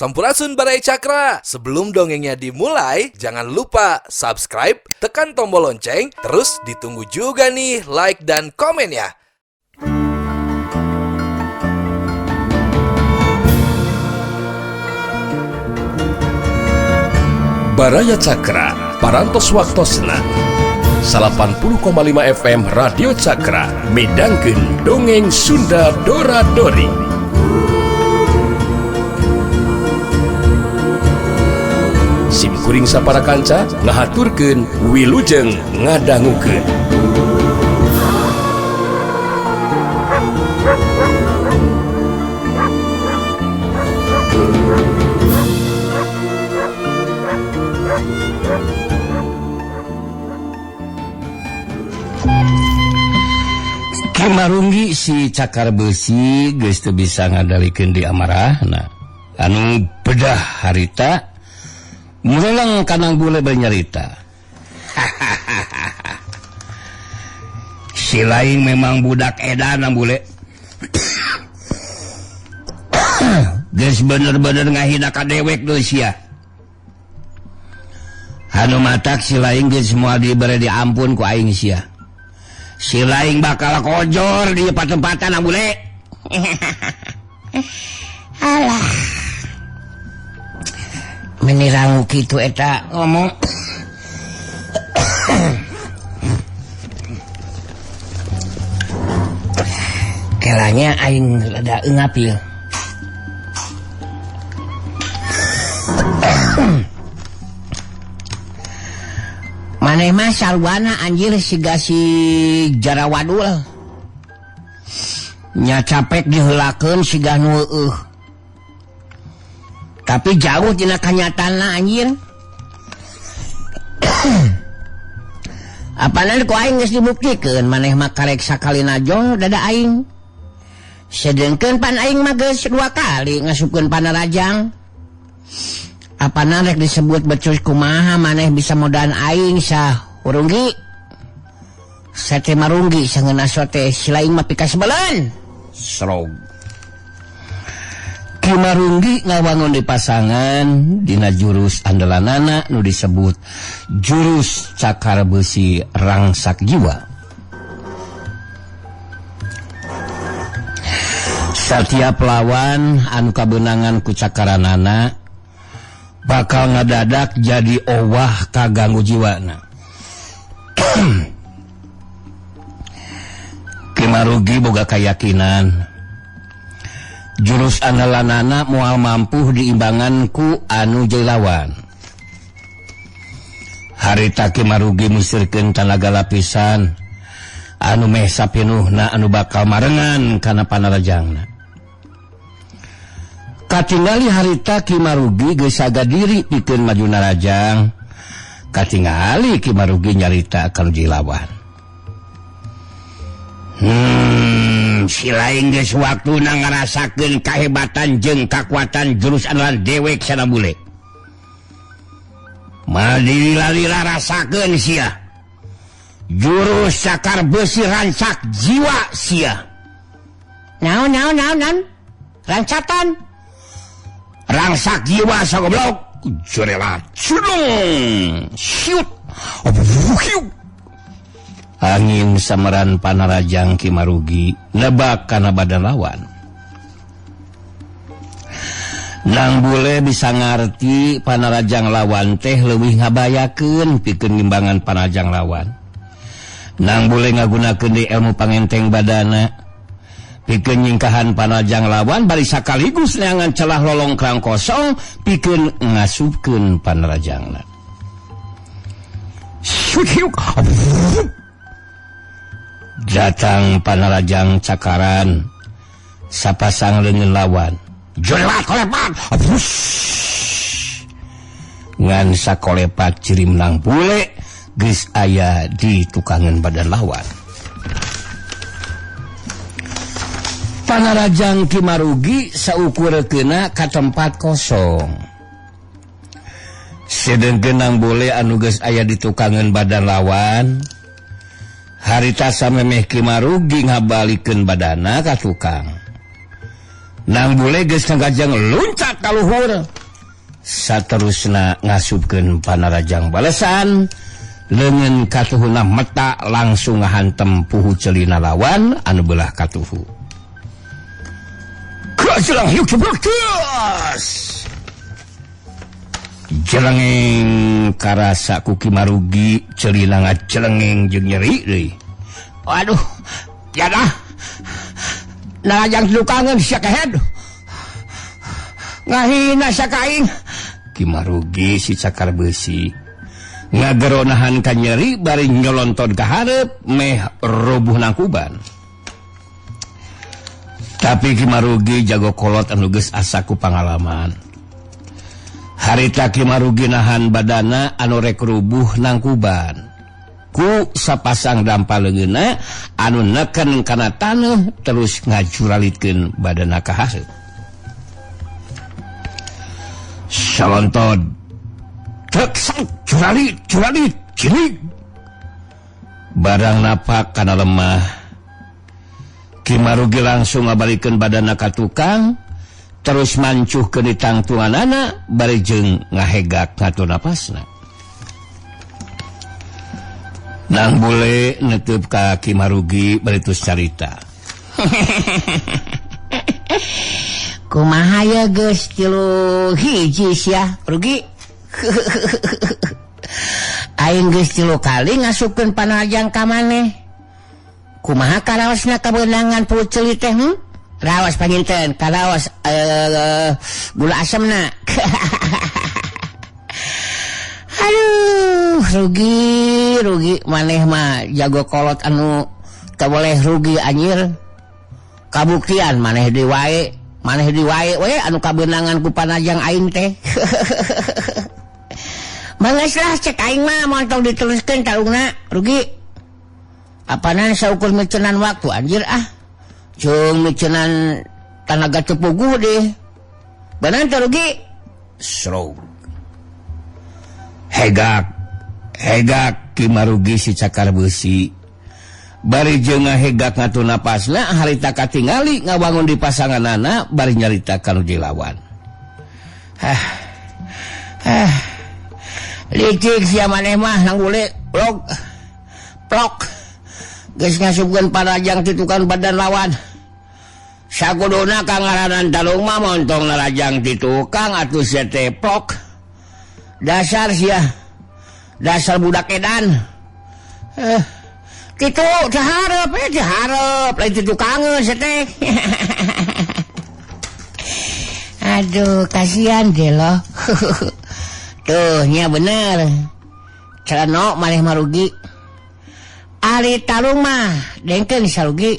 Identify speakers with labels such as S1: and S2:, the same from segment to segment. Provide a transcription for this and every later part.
S1: Sampurasun Baraya Cakra. Sebelum dongengnya dimulai, jangan lupa subscribe, tekan tombol lonceng, terus ditunggu juga nih like dan komennya.
S2: Baraya Cakra, Parantos Waktosna 80,5 FM Radio Cakra midangkeun dongeng Sunda Dora Dori. Sim kuring sapara kanca ngahaturkeun wilujeng ngadangukeun.
S3: Ki Marunggi si cakar besi geus teu bisa ngadalikeun di amarahna. Anu bedah harita murelang kanang bule banyarita. Si lain memang budak edan bule. Geus bener-bener ngahina ka dewek deui sia. Anu matak si lain geus moal dibere diampun ku aing sia. Si lain bakal kojor di patempatan bule.
S4: Alah. Menirang kitu eta ngomong. Kelanya aing rada eungap ieu. Maneh mah sarwana anjir siga si jarawadul. Nya capek diheulakeun siga nu eueuh. Tapi jauh tina kanyataanna anjir. Apanan ku aing geus dibuktikeun maneh mah karek sakali najong dada aing. Sedengkeun pan aing mah geus 2 kali ngasupkeun panarajang. Apanan rek disebut becus kumaha maneh bisa modaan aing sah urunggi. Sate marunggi sangeuna sote si lain mah pikasebeleun.
S3: Serog. Ki Marunggi ngawangun di pasangan dina jurus andalanana nu disebut jurus cakar besi rangsak jiwa. Setiap lawan anu kabeunangan ku cakaranana bakal ngadadak jadi owah kaganggu jiwana. Ki Marunggi boga kayakinan jurus andalanana moal mampu diimbangan ku anu jelawan. Harita Ki Marunggi musirkeun tanaga lapisan anu meh sapinuhna anu bakal marengan kana panarajangna. Katingali harita Ki Marunggi geus saga diri pikeun maju narajang. Katingali Ki Marunggi nyarita ka jilawan.
S4: Si lain geus waktuna ngarasakeun kahebatan jeung kakuatan jurus andalan dewek sana bule. Madilila rasakeun sia. Jurus cakar besi rancak jiwa sia. Naon naon naon naon? Rancatan. Rangsak jiwa sagoblok. Jurela culung. Siut.
S3: Angin sameran panarajang Ki Marunggi nebak kana badan lawan. Nang bule bisa ngarti panarajang lawan teh leuwih ngabayakeun pikeun ngimbangan panarajang lawan. Nang bule ngagunakeun deui ilmu pangenteng badana pikeun nyingkahan panarajang lawan bari sakaligus neangan celah lolongkrang kosong pikeun ngasupkeun panarajangna. Datang panarajang cakaran sapasang leungeun lawan.
S4: Jolelat kolepat.
S3: Ngan sakolepat cirim nang bule geus aya di tukangan badan lawan. Panarajang Ki Marunggi saukur keuna ka tempat kosong. Sedengkeun nang bule anu geus aya di tukangan badan lawan. Harita samemeh Ki Marunggi ngabalikeun badana ka tukang. Nang bule geus ngagajeng luncat ka luhur. Saterusna ngasupkeun panarajang balesan, leungeun katuhuna meta langsung ngahantem puhu celina lawan anu belah katuhu. Kajelang hiuk cebrek. Jelengeng karasa ku Ki Marugi celina ngacelengeng jeung nyeri deui. Waduh, jadah. Narajang tukangeun sia kehed. Ngahina sia ka aing. Ki Marugi si cakar beusi ngagero nahan ka nyeri bari nyolonton ka hareup meh robuh nangkuban. Tapi Ki Marugi jago kolot anu geus asa ku pangalaman. Harita Ki Marugi nahan badana anu rek rubuh nangkuban. Ku sapasang dampa leungeunna anu neken kana taneuh terus ngajuralitkeun badana ka hareup. Salontod trek sang juralit juralit cilik. Barang napak kana lemah, Ki Marugi langsung ngabalikeun badana ka tukang, terus mancuhkeun di tangtunganana bari jeung ngahegak ngatur napasna. Nang bule neteup ka Ki Marugi bari tus carita. Kumaha ye geus 3-1 sia rugi. Aing geus 3 kali ngasupkeun panajang ka maneh. Kumaha karaosna kabeunangan pulut ceuli teh? Raos panginten, karaos gula asemna. Aduh, rugi, rugi maneh mah jago kolot anu teu boleh rugi anjir. Kabuktian maneh deui wae, maneh deui wae we anu kabeunangan ku panajang aing teh. Manggeus lah cek aing mah moal tong diteruskeun tarungna, rugi. Apanan saukur micenan waktu anjir ah. Jeung micenan tanaga teu puguh deh. Bener teu rugi? Stroke. Hegak, hegak Ki Marugi si cakar beusi. Bari jeung ngahegak ngatur napasna harita katingali ngawangun di pasanganana bari nyarita ka nu dilawan. Hah. Hah. Licik sia maneh mah nang bule plok. Plok. Geus ngasupkeun parajang ti tukang badan lawan. Sakuduna ka ngaranan talung mah montong narajang ti tukang atuh sia teh plok. Dasar sia. Dasar budak edan. Kitu dihareup we dihareup lain ti tukangeun sia teh. Aduh, kasihan deh loh. Tuh, nya bener. Celeno maneh marugi. Ari tarung mah dengkeun sarugi.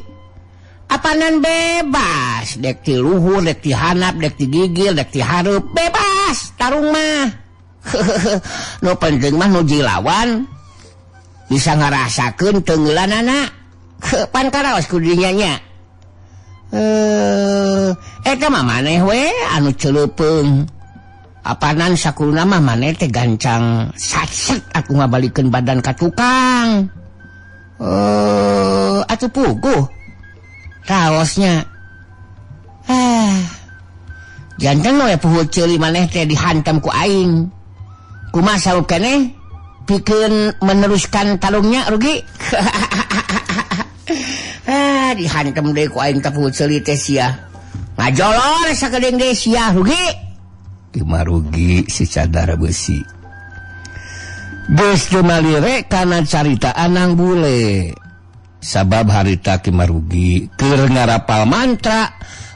S3: Apanan bebas, dek ti luhur, dek ti hanap, dek ti gigil, dek ti hareup, bebas tarung mah. Nu penting mah nu jilawan bisa ngarasakeun teungeulanana. Pan karaos ku dinya nya. Eta mah maneh we anu celeupeung. Apanan sakuluna mah maneh teh gancang satset aku ngabalikeun badan ka tukang. Atuh puguh raosnya. Janten we puhu ceuli maneh teh dihantam ku aing. Kumaha sarup keneh pikeun meneruskan tarungnya rugi. Dihantam deui ku aing ka puhu ceuli teh sia. Ngajolor sakedeung deui sia rugi. Ki Marugi si cadar beusi. Geus teu malire kana caritaan nang bule. Sabab harita Ki Marugi keur ngarapal mantra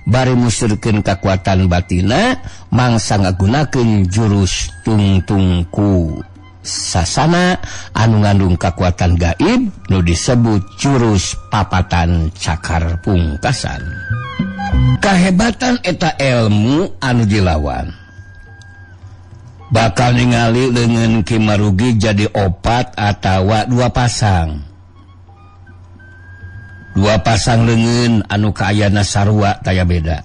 S3: bari musurkeun kakuatan batina mangsa ngagunakeun jurus tungtungku sasana anu ngandung kakuatan gaib nu disebut jurus papatan cakar pungkasan. Kahebatan eta ilmu anu dilawan bakal ningali leungeun Ki Marugi jadi 4 atawa 2 pasang. 2 pasang leungeun anu kaayana sarua taya beda.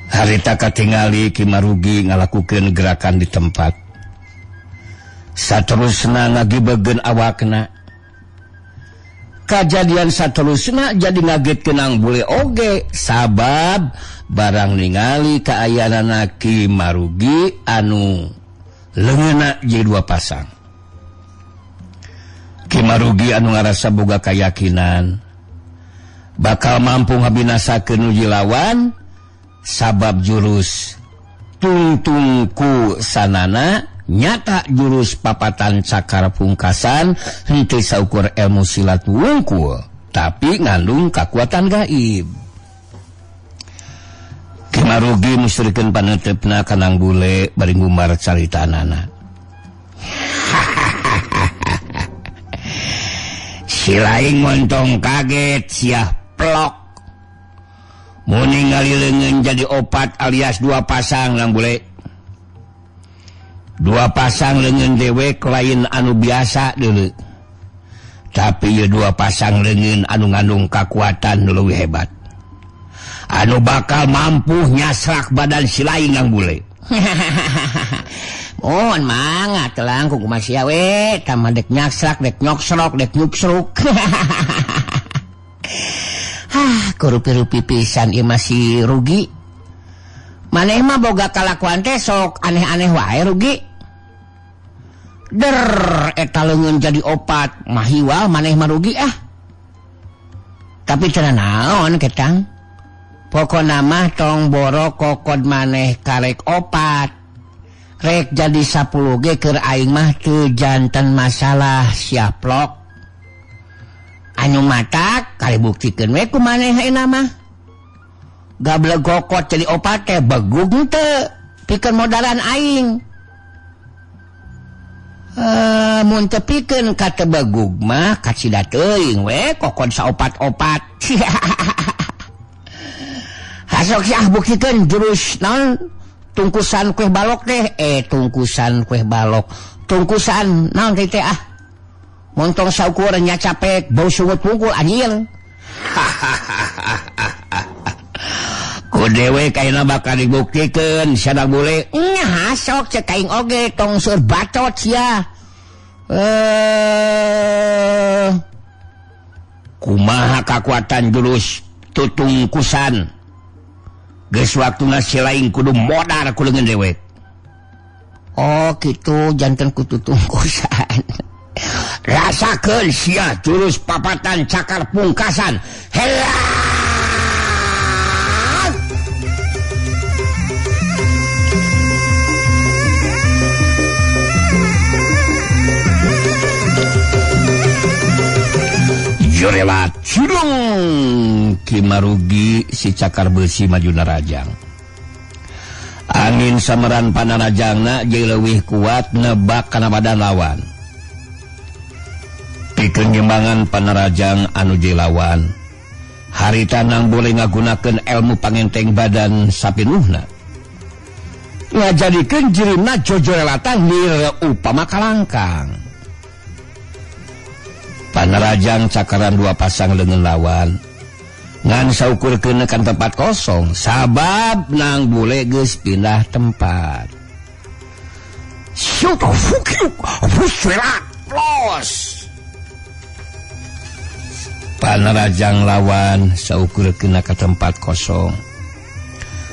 S3: Harita katingali Ki Marugi ngalakukeun gerakan di tempat. Saterusna ngagibegeun awakna. Kajadian saterusna jadi ngagetkeun Nang Bule oge sabab barang ningali kaayaanana Ki Marugi anu leungeunna jadi dua pasang. Ki Marugi anu ngarasa boga kayakinan bakal mampu ngabinasakeun nu lawan sabab jurus tungtungku sanana nyata jurus papatan cakar pungkasan henteu saukur ilmu silat wungkul tapi ngandung kakuatan gaib. Ki Marugi musrikeun paneuteup-na ka Nang Bule bari ngumbar caritanana. Si laing montong kaget siah plok. Mun ningali leungeun jadi opat alias dua pasang Nang Bule. Dua pasang leungeun dewek lain anu biasa deuleu. Tapi ieu dua pasang leungeun anu ngandung kakuatan nu leuwih hebat. Anu bakal mampu nyasrak badan si laing Nang Bule. Mohon mangga telang ku kumaha sia we, tama dek nyasrak, dek nyoksrok, dek nyuksruk. Hah, kurupi-rupi pisan ieu masih rugi. Maneh mah boga kalakuan teh sok aneh-aneh wae rugi. Der eta leungeun jadi opat, mahiwal maneh mah rugi ah. Tapi cenah naon ketang? Pokona mah tong boro kokod maneh karek opat. Rek jadi 10 ge keur aing mah teu janten masalah siaplok. Anu matak kali buktikeun we ku maneh ayeuna mah. Gableg kokot jadi opat teh begug teu pikeun modalan aing. Mun teu pikeun ka teu begug mah kacida teuing we kokot saopat-opat. Hasok siah buktikeun jurus naon tungkusan kue balok teh, tungkusan kue balok, tungkusan naon teh teh ah, montong saukur nya capek bau sungut pungkul anjir. Ku dewek ayeuna bakal dibuktikeun sia Nang Bule. Nya sok cek aing oge tong seur bacot sia. Kumaha kakuatan jurus tutungkusan? Geus waktuna si laing kudu modar ku leungeun dewek. Oh kitu janten ku tutungkusan. Rasakeun sia jurus papatan cakar pungkasan. Helat! Jorelat curung Ki Marugi si cakar besi maju narajang. Angin sameran panarajangna jeung leuwih kuat nebak kana badan lawan. Pikeun nyembangan panarajang anu jeung lawan. Harita Nang Bule ngagunakeun ilmu pangenteng badan sapinuhna. Ngajadikeun jirimna jojorelatan nir upama kalangkang. Panarajang cakaran dua pasang leungeun lawan ngan saukur keunekan tempat kosong sabab Nang Bule geus pindah tempat. Panarajang lawan saukur keuna ka tempat kosong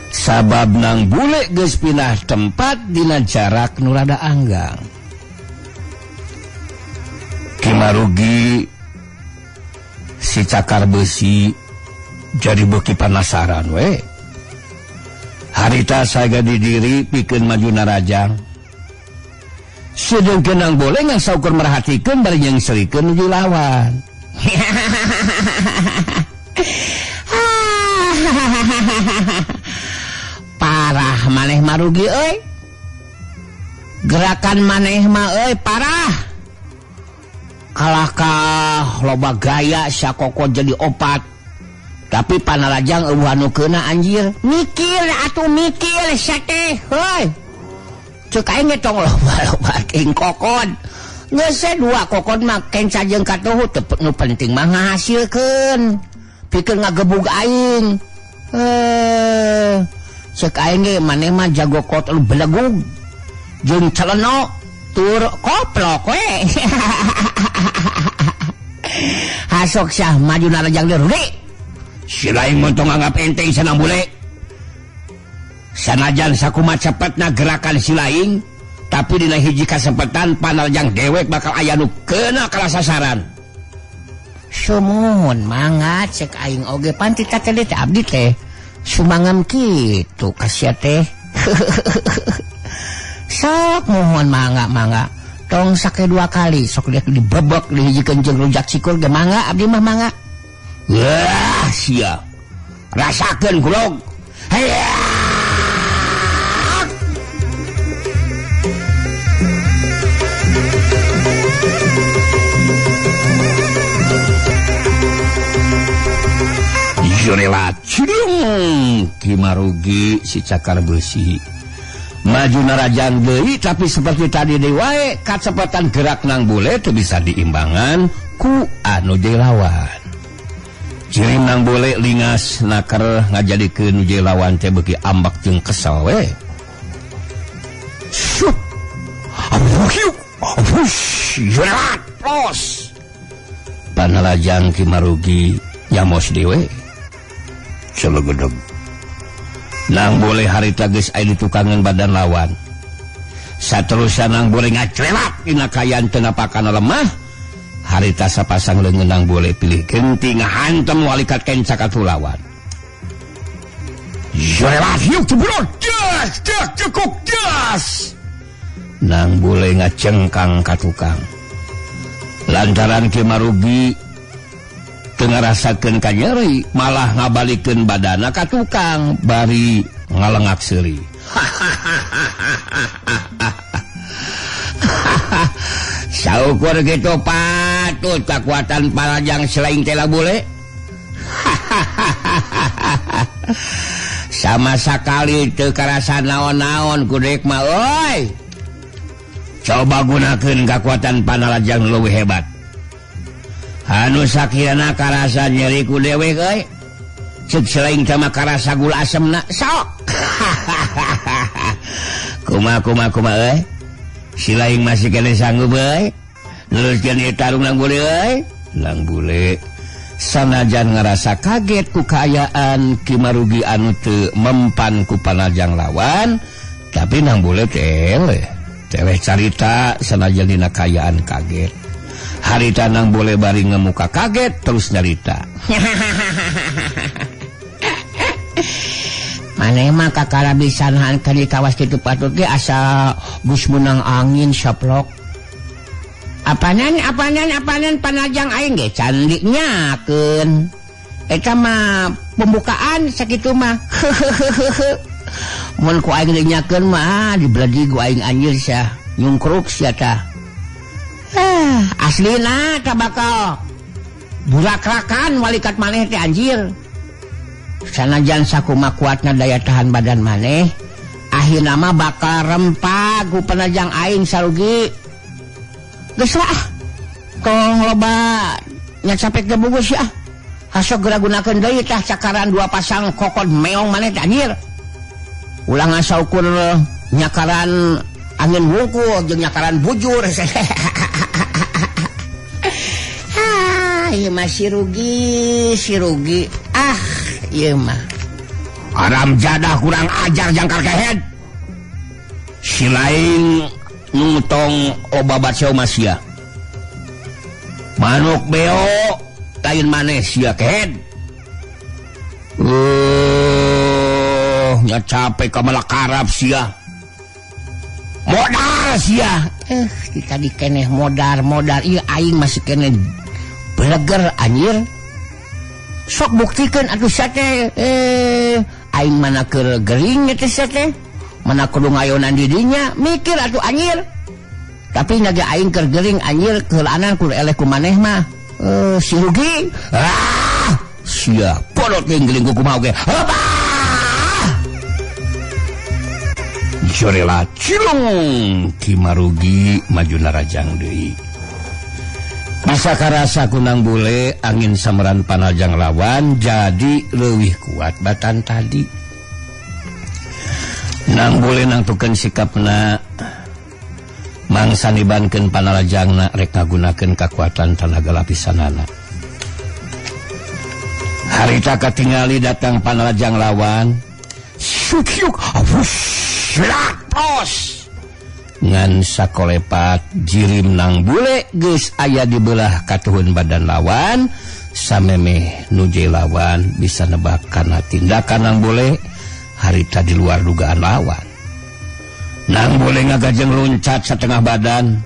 S3: sabab Nang Bule geus pindah tempat dina jarak nu rada anggang. Ki Marugi si cakar besi jadi beuki panasaran we. Harita saga didiri pikeun maju narajang. Sedengkeun Nang Bule ngan saukur merhatikeun bari nyengserikeun nuju lawan. Parah maneh marugi euy. Gerakan maneh mah euy parah. Kalahkah loba gaya sakoko jadi opat. Tapi panarajang eueuh anu keuna anjir. Mikir atuh mikir sia teh heuy. Ceuk aing ge tong loba-loba ting kokon. Geus dua kokon mah kenca jeung katuhu teu nu penting mah ngahasilkeun. Pikeun ngagebug aing. Ceuk aing ge maneh mah jago kot lu belegug. Jeung celeno tur koplok we.
S4: Hasok syah maju narajang deui Rudi.
S3: Si lain montong anggap enteng sanang bule. Sanajan sakumaha cepetna gerakan si lain, tapi dina hiji kasempatan panarajang dewek bakal aya nu kena kalah sasaran.
S4: Sumuhun mangga cek aing oge pan ti tadi teh abdi teh sumangam kitu ka sia teh. Sok muhun mangga mangga. Tong sake dua kali sok lihat dibebek dihijikeun jeung rujak sikur ge mangga abdi mah mangga.
S3: Wah sia. Rasakeun goblok. Hayya. Jurela ciung Kimarugi si cakar besi maju narajang deui tapi seperti tadi deui wae kacepatan gerak nang bule teu bisa diimbangan ku anu jeung lawan. Cirim nang bule lingas naker ngajadikeun nu jeung lawan teh beuki ambek jeung kesel we. Syuh. Abuh, jurela plos. Panarajang Kimarugi nyamos deui. Celegedeg. Nang boleh harita geus aya di tukangan badan lawan. Saterusan nang boleh ngacrelat dina kaayaan teu napakana lemah. Harita sapasang leungeun nang boleh pilih genti ngahantem walikat kenca ka lawan. Jorelat hiuk cebulot das das cekuk das. Nang boleh ngacengkang ka tukang. Lantaran Kimarugi teu ngarasakeun ka nyeri malah ngabalikeun badana ka tukang bari ngalengak seuri. Saukur kitu patut kakuatan parajang selain teh bule. Sama sakali teu karasa naon-naon ku deuk mah euy. Coba gunakeun kakuatan panarajang leuwih hebat. Anu sakirana karasa nyeri ku dewek euy. Ceuk selain sama karasa gula asemna sok. Kumaha kumaha kumaha euy. Si lain masih kene sanggup euy. Neruskeun ieu tarung nang bule euy. Nang bule sanajan ngarasa kaget ku kaayaan Kimarugi anu teu mempan ku panajang lawan, tapi nang bule teh teleh carita sanajan dina kaayaan kaget. Harita nang boleh bari ngemuka kaget terus nyarita.
S4: Maneh mah kakara bisa nahan ka di kawas kitu patut ge asa geus meunang angin saplok. Apanan apanan apanan panajang aing ge can dinyakeun. Eta mah pembukaan sakitu mah. Mun ku aing dinyakeun mah dibelegi ku aing anjir sia, nyungkruk sia tah. Aslina tak bakal burakrakan walikat maneh teh anjir. Sanajan sakuma kuatna daya tahan badan maneh, akhirna mah bakal rempah ku panajang aing sarugi. Geus lah, tong loba nya capek ge bugus ya. Hasok geura gunakeun deui tah cakaran dua pasang kokon meong maneh teh anjir. Ulah ngasaukur nyakaran angin wungkul jeung nyakaran bujur. Ah, ieu mah si rugi, si rugi. Ah, ieu mah.
S3: Aram jadah kurang ajar jangkar kehed. Si lain nungtong obabat sia mah sia. Manuk beo lain maneh sia kehed. Nya capek ka malakarap sia. Modal sia.
S4: Tadi keneh modal-modal ieu aing masih keneh beleger anjir. Sok buktikeun atuh sia teh. Aing mana keur gering teh sia teh. Mana kudu ngayonan di dinya, mikir atuh anjir. Tapi nya ge aing keur gering anjir, keulanan kudu eleh ku maneh mah. Si rugi.
S3: Ah, sia polot jeung gering ku kumaha oge. Heup. Jorela cilung Kimarugi maju narajang deui. Bisa karasa kunang bule angin sameran panajang lawan jadi leuwih kuat batan tadi. Nang bule nangtukeun sikapna Mangsa nibankeun panarajangna rek ngagunakeun kakuatan tanaga lapisanana. Harita katingali datang panarajang lawan. Syuk wush tos. Ngan sakolepat jirim Nang Bule geus aya di belah katuhun badan lawan. Samemeh nuje lawan bisa nebak kana tindakan Nang Bule harita di luar dugaan lawan. Nang Bule ngagajeng loncat setengah badan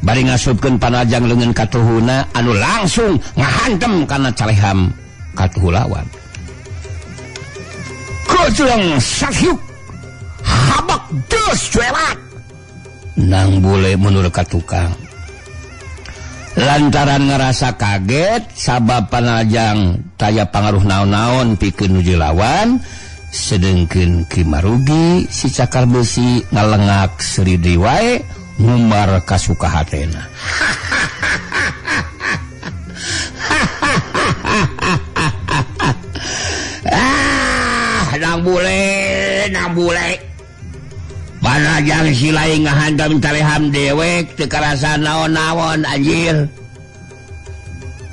S3: bari ngasupkeun panajang leungeun katuhuna anu langsung ngahantem kana caleham katuhu lawan. Gojleng sahyuk habak deus cuelat. Nang Bule mundur ka tukang lantaran ngerasa kaget sabab panajang taya pangaruh naon-naon pikeun nuju lawan, sedengkeun Ki Marugi si cakar besi ngalengak seuri deui wae ngumbar kasuka hatena. Ah, Nang Bule, Nang Bule. Panajang si lain ngahantam caleham dewek teu karasa naon-naon anjir.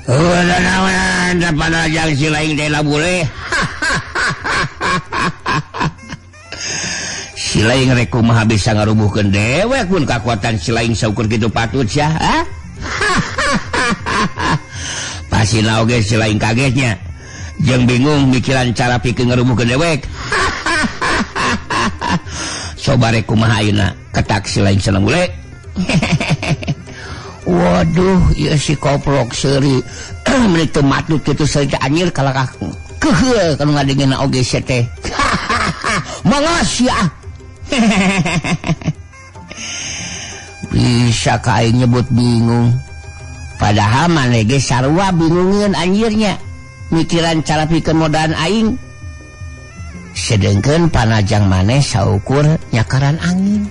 S3: Heuh naon panajang si lain teh la bule. Si lain rek kumaha bisa ngarubuhkeun dewek mun kakuatan si lain saukur kitu patut sia, ha? Pasina oge si lain kagetnya. Jeung bingung mikiran cara pikeun ngarubuhkeun dewek. Coba rek kumaha ayeuna ketak si lain seneng bule. Waduh, ieu si koprok seuri meuni teu matut kitu seuri teh anjir kalakah keuheul kanu ngadengena oge sia teh. Mangos ya. Bisa ka aing nyebut bingung. Padahal maneh ge sarua bingungeun anjirnya. Mikiran cara pikeun modaan aing. Sedengkeun panajang maneh saukur nyakaran angin.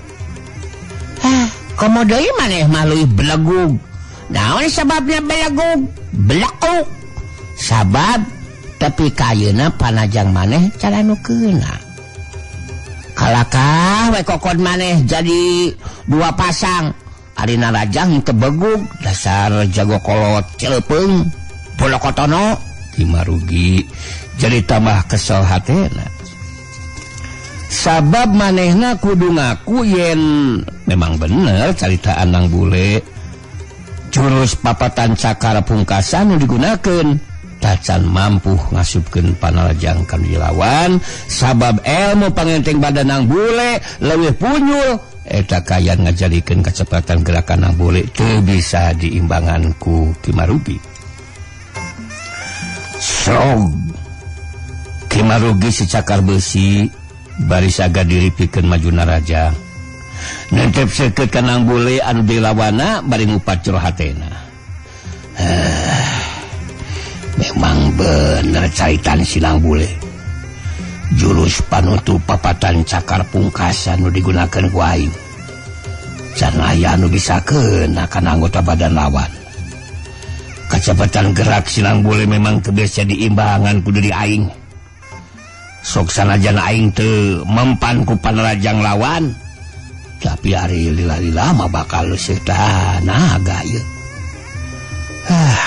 S3: Ah, komo deui maneh mah leuwih belegug. Naon sababna belegug? Belekuk. Sabab tepi ka ayeuna panajang maneh cara nu keuna. Kalakah we kokon maneh jadi dua pasang. Ari narajang teu begug, dasar jago kolot celepeung, bolokotono. Ki Marugi jadi tambah kesel hatena. Sabab manehna kudu ngaku yen memang bener caritaan Nang Bule. Jurus papatan cakar pungkasan nu digunakeun tacan mampu ngasupkeun panarajang ka lawan, sabab ilmu pangenteng badan Nang Bule leuwih punyul eta kayan ngajadikeun kecepatan gerakan Nang Bule teu bisa diimbangan ku Ki Marugi. Srog Ki Marugi si cakar besi baris aga diri pikeun maju naraja. Nentep seukeut ka Nang Bule anu dilawana bari ngupat jero hatena. Memang bener caitan si Nang Bule. Jurus panutup papatan cakar pungkasan nu digunakeun ku aing. Can aya anu bisa keuna kana anggota badan lawan. Kecepatan gerak si Nang Bule memang teu bisa diimbangan ku diri aing. Sok sanajan aing teu mempan ku panarajang lawan, tapi ari lila-lila mah bakal leuseut tanaga ieu. Ah,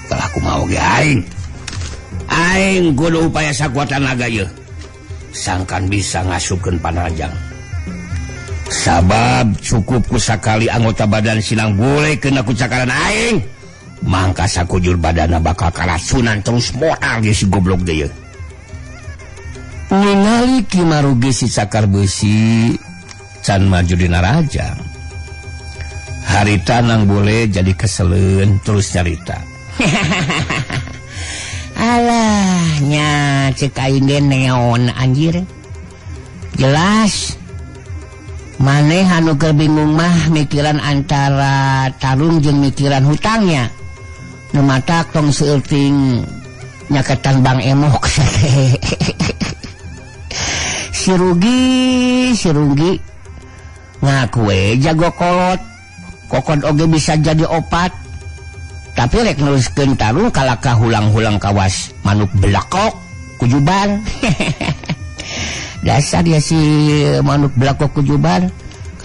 S3: kalah kumaha oge aing. Aing kudu upaya sakuat tanaga ieu. Sangkan bisa ngasupkeun panarajang. Sabab cukup ku sakali anggota badan si Nang Bule kena ku cakaran aing, mangka sakujur badana bakal karacunan terus moal ge si goblok deui. Ningali Ki Marugi si cakar besi can maju dina rajang. Harita Nang Bule jadi keseleun terus nyarita.
S4: Alah nya cek aing ge neon anjir. Jelas maneh anu keur bingung mah mikiran antara tarung jeung mikiran hutangnya. Nu matak tong seueuting nyaketan Bang Emok. Si rugi ngaku we jago kolot, kokon oge bisa jadi opat, tapi rek neruskeun tarung kalakah hulang-hulang kawas manuk belakok kujubar. Dasar ya si manuk belakok kujubar.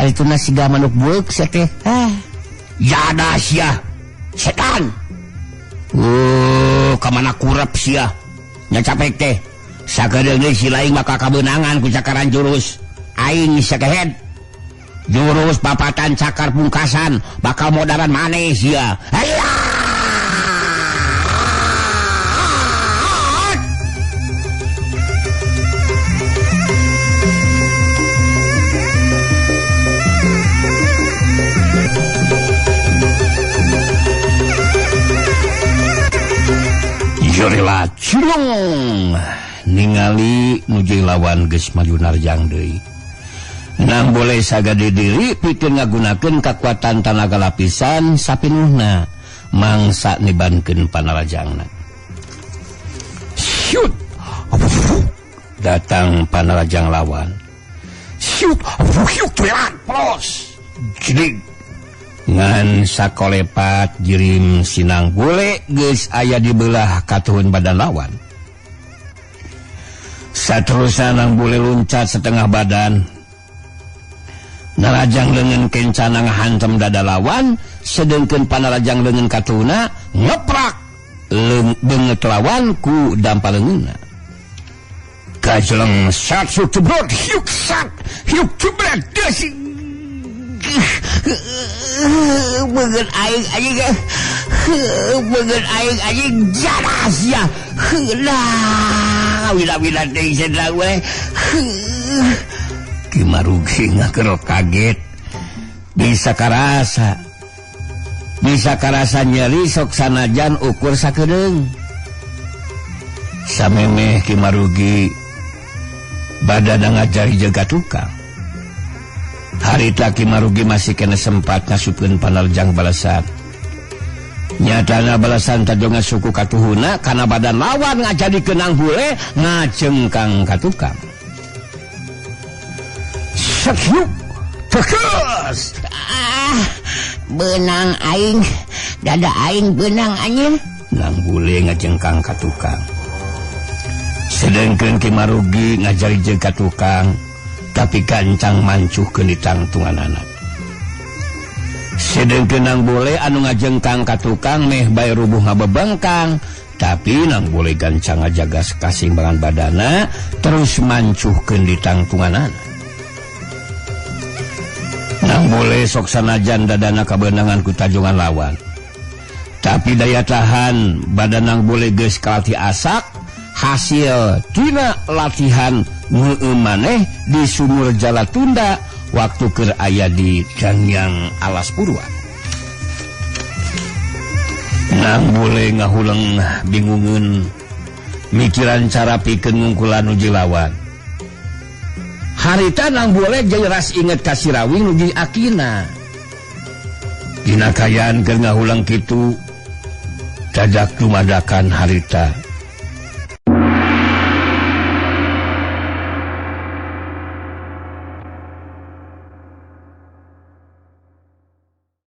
S4: Karituna siga manuk bueuk sia teh. Ah, jada sia. Setan. Kamana kurep sia. Nya capek teh. Sakedeung deui si laing maka kabeunangan ku cakaran jurus. Aing sakehed. Jurus papatan cakar pungkasan bakal modaran maneh sia. Hayya! Jorila cilung ningali nuju lawan geus maju narjang deui. Nang boleh sagade diri pikeun ngagunakeun kakuatan tanaga lapisan sapinuhna mangsa nibankeun panarajangna. Syut! Datang panarajang lawan. Syut! Pelos! Jedig. Ngan sakolepat jirim sinang bule geus aya di belah katuhun badan lawan. Saterusna nang bule luncat setengah badan. Narajang leungeun kencana ngahantem dada lawan, sedengkeun panarajang leungeun katuhuna ngeprak beungeut lawan ku dampa leungeunna. Kajleng sat sutubrot hiuk sat hiuk jebret desi. Beungeut aing anjing, beungeut aing anjing jaras ya. Lah, wila-wila deui sedra we. Ki Marugi ngakerok kaget. Bisa karasa. Bisa karasa nyeri sok sanajan ukur sakedeung. Samemeh Ki Marugi badana ngajari jaga tukang. Harita Ki Marugi masih kena sempat ngasupkeun panarjang balasan. Nyatana balasan tadonga suku katuhuna kana badan lawan ngajadi kenang bule ngajengkang ka tukang. Sakyuk tegas.
S5: Ah, beunang aing, dada aing beunang anjing.
S4: Nang bule ngajengkang ka tukang. Sedengkeun Ki Marugi ngajari jeung ka tukang, tapi gancang mancuhkeun ditangtunganana. Sedengkeun nang bule anu ngajengkang ka tukang meh bae rubuh ngabebengkang, tapi nang bule gancang ngajaga kaseimbangan badana terus mancuhkeun ditangtunganana. Nang bule sok sanajan dadana kabeunangan ku tajungan lawan, tapi daya tahan badan nang bule geus kalatih asak hasil tina latihan ngeueum maneh di sumur Jalatunda waktu keur aya di Dangyang Alas Purwa. Nang bule ngahuleng bingungeun mikiran cara pikeun ngungkulan nuju lawan. Harita nang bule jadi ras inget ka si Rawing nuju akina. Dina kayaan keur ngahuleng kitu dadak dumadakan harita.